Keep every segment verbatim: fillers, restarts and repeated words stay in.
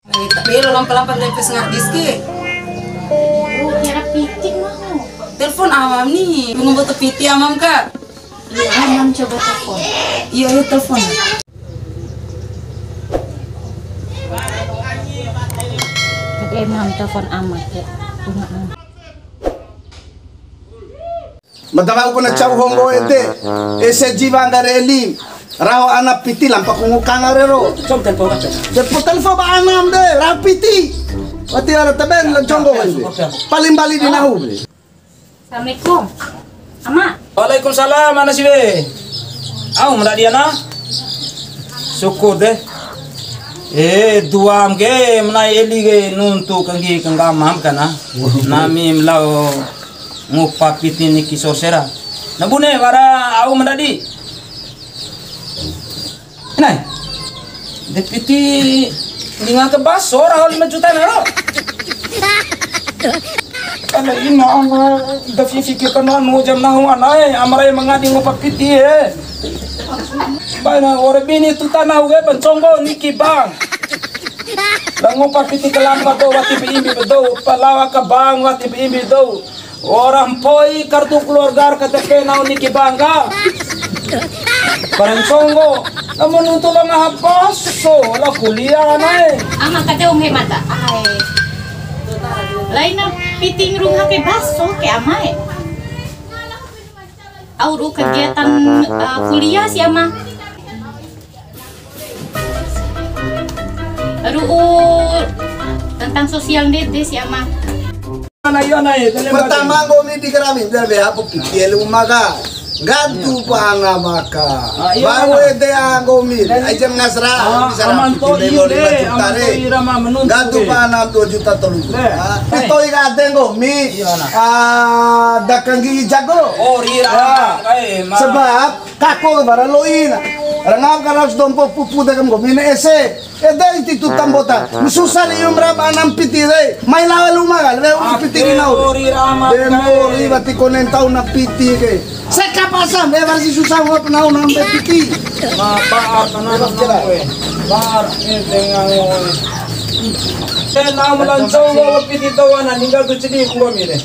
Eh, tapi lo lampa-lampa ne'e pes ngadis ke. Oh, kira piti mau. Telepon amam ni, nunggu butuh piti amam ka. Iya, amam coba telepon. Iya, iya, telepon. Jadi amam telepon amam ya. Bunga amam. Mada wa'u ku na cau honggo ede. Ese jiwa nggare eli. Raho ana piti lampa ku ngukanga rero. Coba telepon, Kak. Telepon, telepon ba anam de, raho piti. Wati ara teben la jonggo ede. Paling bali di nahu. Assalamualaikum. Ama. Waalaikumsalam, ana siwe. Au, ma ndadi ana? Syukur de. Eh, duam ke, ma na'e eli ke, nuntu kanggi kanggamam kana. Nami ma lao ngupa piti niki sorsera. Na bune wara au ma ndadi. Nai. De piti ninga ke baso ra lima juta na ro. Ana ina ana da fi fikir kana nu jam nahu ana e, amara e mangadi ngupa piti e. Bana ore bini tu tanah we panconggo niki bang. La ngupa piti kalampa do wati bi imbi do, palawa ka bang wati bi imbi do. Ora mpoi kartu keluarga, K T P nahu niki bangga. Barang songgo, namun nuntu lo ngaha baso, la kuliah nai. Ama kate ungge mata. Ai. Laina piting rung hake baso ke amae. Au ru kegiatan, eh, kuliah si ama. Ru'u tentang sosial ndede si ama. Pertama nggomi di kerami, biar be apa piti elu maka. Gantu pana maka. Ah, iya, Bang. Wede nggomi. Aja ngasra, bisa aman to, lima juta re. Gantu pana dua juta tolu. Itu ade nggomi. Ah, dakang gigi jago. Oh, rira. Sebab Kako ke bara lo'i na. Rangap kara si dompo pupu de kam gomi ne ese. Ede iti tu tambota. Susa ni yum raba anam piti de. Mai lawa luma kali. Be uri piti ni nau. Be mori bati konen tau na piti ke. Seka pasam. Be barsi susa ngop nau nam be piti. Ma baar tanah nam kue. Baar ini dengan ngoi. Saya nau melancong ngop piti tawana ninggal tu cedi nggomi de.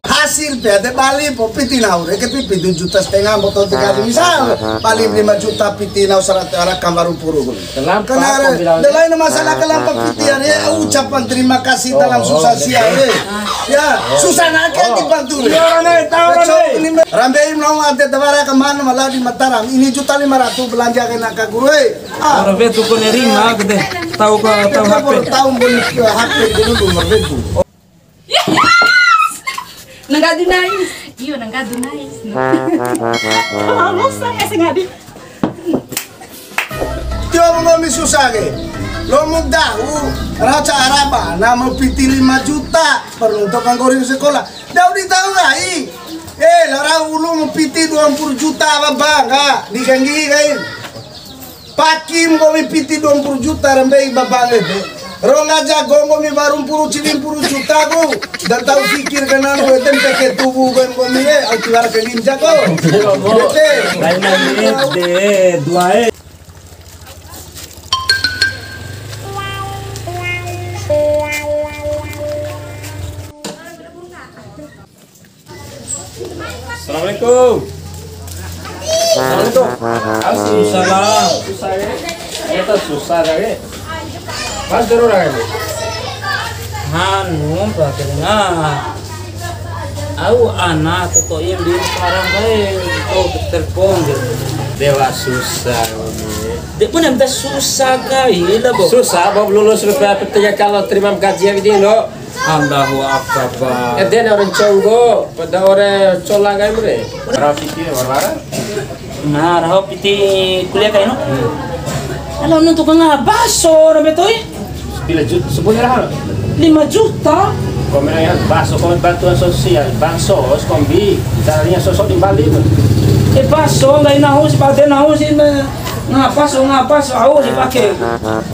Hasil pea de bali po piti nahu re ke pipi dua juta setengah moto tiga kali misal bali lima juta piti nahu seratus ara kamar puru. Kena re de lain masalah kelampa piti are ucapan terima kasih dalam susah sia re. Ya, susah nake dibantu re. Rambe im nahu ade tawara kemana malah di Mataram ini juta lima ratus belanja kena ka guru e. Ah. Ora be tu kone rima gede. Tahu ka tahu H P. Tahu beli H P dulu nomor betu. Yes! Nanggadu nais. Iyo, nanggadu nais. Losa ya sengadi. Tio nggomi susa ke. Lo mu dahu raca araba nama piti lima juta perlu untuk nggori sekolah. Dahu di tahu ngai. Eh, lara ulu mu piti dua puluh juta apa bangga diganggi kai. Paki nggomi piti dua puluh juta ra mbei babang ede. Ronga jago nggomi waru mpuru ciwi mpuru juta ku. Da tau fikir kanan ku ede mpeke tubu nggomi e, au tiwara ke lim jago. Ede. Lain ede, dua e. Assalamualaikum. Assalamualaikum. Waalaikumsalam. Susah ya? Susah ya? Susah ya? Pas dulu lah ini. Hanu, Pak Telinga. Au ana ku to'i di sekarang kae, kau telepon gitu. Dewa susah ini. Dia pun yang susah kae lah, Bo. Susah, Bo, lulus rupiah tiga kali terima gaji ya, gitu, no. Allahu Akbar. Ede na orang conggo, pada ore cola kai mure. Rafi ki warwara. Nah, raho piti kuliah kaino. Kalau nuntu ka ngaha baso na betoi. Sepuluh juta, sepuluh raha. Lima juta. Kombi ya, baso, kombi bantuan sosial, bansos, kombi, caranya sosok di Bali tu. Eh, baso, nggak nahu si, pade nahu si, me-, Ngapa so, ngapa so, au si pake.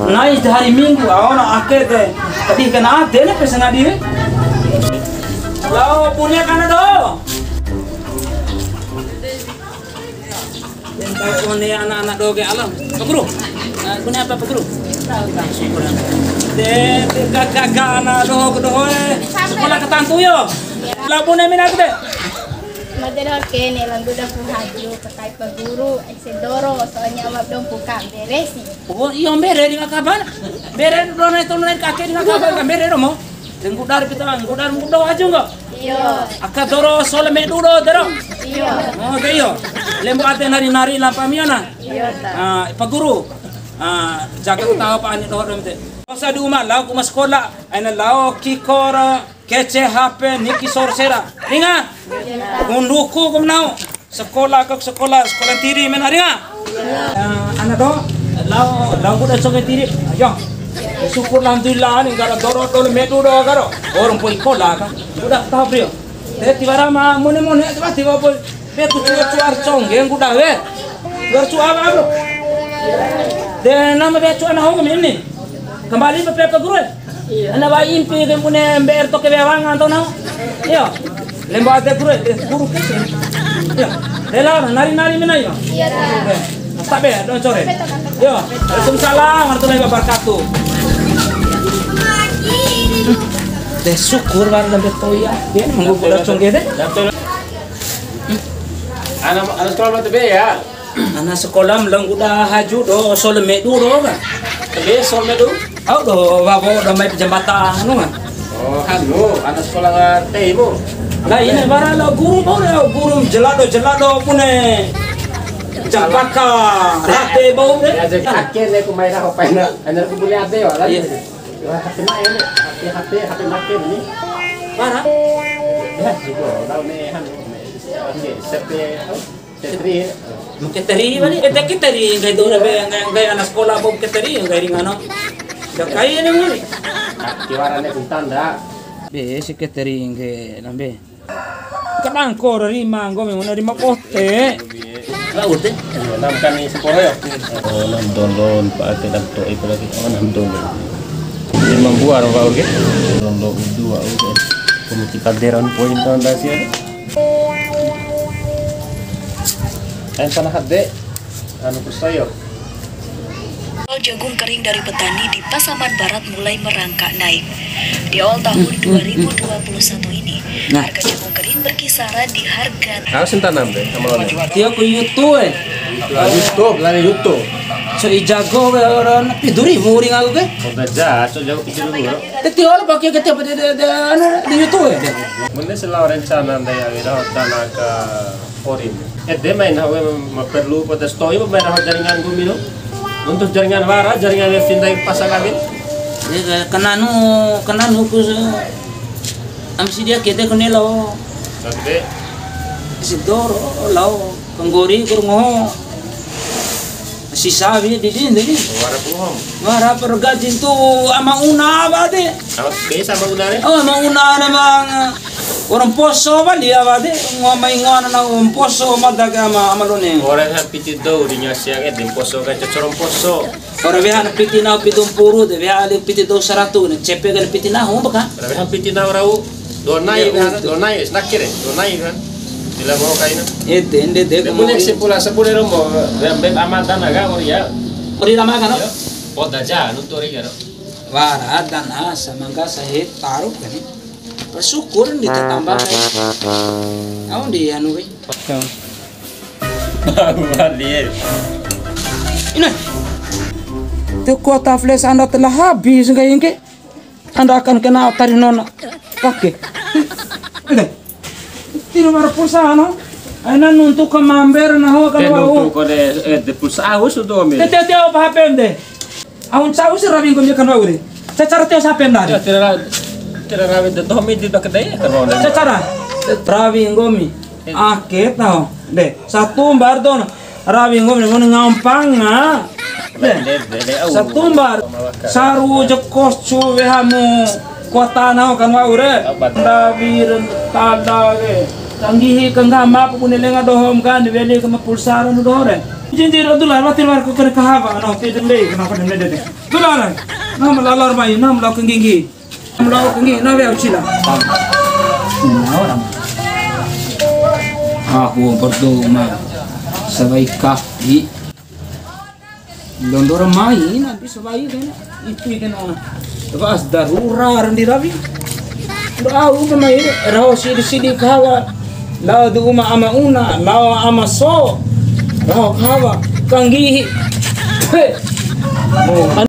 Nais di hari Minggu, au na ake te. Tadi kena ade ne pesa ngadi ne. Lao punya kana do. Yang tahu punya anak-anak do ke alam. Pak Guru. Nah, punya apa, Pak Guru? Syukur. Eh, gaga ana doho ke doho, eh. Sekolah ke tantu yo. Labune mina ke de. Made doho ke ne, lao ngguda pu haju, pakai pa guru, ese doro, soalnya ama dou mpu ka mbere si. Oh, iyo, mbere di ngaka bana. Mbere do nai tonu nai kake di ngaka bana, mbere do mo. De ngguda ri pita, ngguda ri ngguda haju nggo. Iyo. Aka doro sole medu do dero. Iyo. Oh, de iyo. Lembo ade nari-nari lampa miona. Iyo, ta. Ah, pa guru. Ah, jaga taho pa ani doho dou mte. Osa di uma lao ku ma sekolah, aina lao kikor, kece H P, niki sor sera. Ringa? Unduku ku ma nau. Sekolah ke sekolah, sekolah tiri mena ringa? Ah, ana doho, lao, lao ku da soke tiri. Ayo. Syukur alhamdulillah ni gara doro dolo medu do garo. Orang poi kola ka. Udah tahu brio. Te tiwara ma mone-mone tiba-tiba poi. Be ku cuar-cuar congge ngguda we. Cuar-cuar apa, bro? De nama be cuar na hoga mini. Kembali pe pepe guru. Iya. Ana ba impi ke mune mber to ke be wanga to na. Iyo. Lembo ade guru, eh, guru ke. Iyo. Dela nari-nari mena iyo. Iya, ta. Oke. Tabe, don core. Iyo. Waalaikumsalam warahmatullahi wabarakatuh. De syukur wara lambe to'i. Dia manggu kuda congge de. Ana, ana sekolah ma tabe ya? Ana sekolah ma lao ngguda haju do, sole medu do ka. Tabe sole medu? Au do, wawo do mai jambatan anu ka. Oh, anu, ana sekolah tei mu. Lah, ina wara lao guru bau lao guru jelado, jelado pune. Jambaka, rate bau de. Ya, jadi akhirnya ku mai raho paina. Ana ku bule ade wala. Iya. Wah, H P na ini, H P, H P, H P make ini. Mana? Ya, juga. Tahu nih, anu, nih, ini, C P, apa? Catering. Mau catering, mana? Eh, teh catering, kayak itu, udah, kayak, kayak, kayak anak sekolah, mau catering, kayak di mana? Udah kayak ini, mana? Nah, kiwarannya pun tanda. Be, si catering, kayak, nambe. Kadang ko rima nggomi, nggomi rima bote. Lao te. Nam kani seporo ya. Oh, nam dondon, pa ake dak to'i lagi. Oh, nam dondon. Lima buah, wa'ur ke? Dondo udu, wa'ur ke? Komiti kaderan poin tahun dasi ya. Ain sana hade. Anu, kusayo. Jagung kering dari petani di Pasaman Barat mulai merangkak naik. Di awal tahun dua ribu dua puluh satu ini, nah, harga jagung kering berkisaran di harga. Aku sentanam deh, sama lo. Tio ku YouTube, eh. YouTube, lari YouTube. So i jago ke orang piduri muring aku ke. Udah jahat, so jago pikir dulu. Teti orang pakai ke tiap de, de, de, anu, di YouTube, eh. Mending selalu rencana deh ya, wira tanah ke. Orin. Ede mai nahu ma perlu poda sato'i ma mai nahu jaringan nggomi doho. Untuk jaringan wara, jaringan wifi ndai pasal kawin. Ede kananu, kananu ku se-, am si dia kete kone lao. Sampe. Si doro lao kanggori kur ngoho. Si sawi di dindi ni. Wara puhom. Wara pergaji tu ama una apa de? Apa biasa ama una re? Oh, ama una nama orang poso apa dia apa de? Ngomai ngona na orang poso mada ke ama, ama lone. Orang yang piti dou di nyasi yang ede poso kan cocor orang poso. Orang weha na piti nau pitu mpuru de, weha ali piti dou saratu, na cepe kan piti nau, apa kan? Orang weha piti nau rau. Donai kan, donai, snakke re, donai kan. Bila mau kaina. Ede, ende de, de, bune si pula, sabune romo, beb, beb, amat dana ga, ori ya. Ori rama kan, no? Iya. Poda ja, nuturi kan, no? Wara dana, samangga sahe taru kan. Bersyukur di tambah kan. Au di anu, wei. Luar dia. Ini. Tuh kuota flash Anda telah habis, kayak ini. Anda akan kena tari nona. Oke. Ede. Tino mara pulsa, no? Aina nuntu ka mamber na ho ka. Eh, wa'u. Nuntu ko de, eh, de pulsa au sudo me. Tete, tete, apa H P-m de? Au cau si rawi nggomi kan wa'u de. Secara teo H P-m de. Ya, tira ra-, tira rawi de domi di bak de, kan wa'u de. Secara rawi nggomi. Eh. Ake tau. De, satu mbar don. Rawi nggomi mone ngampanga. De. Satumbar. Saru ja koscu wehamu kuatana kan wa'u re. Ndawi re tada re. Kanggihi kanggama pu bune lenga dohom kan weli kama pulsa ra nu doho re. Jinjir Abdullah, wati luar ku kere kahawa, no, ti dende, kenapa dende dende. Abdullah, nam lalar mai, nam lau kangginggi. Lao kangi na wea ucila. Aku berdoa ma sawai kafi. Londoro mai na bisa wai kan. Itu ikan ona. Wa'as darura ra ndi rawi. Au upa mai raho sidi-sidi kahawa. Lao du uma ama una, lao ama so. Raho kahawa. Kanggihi. He.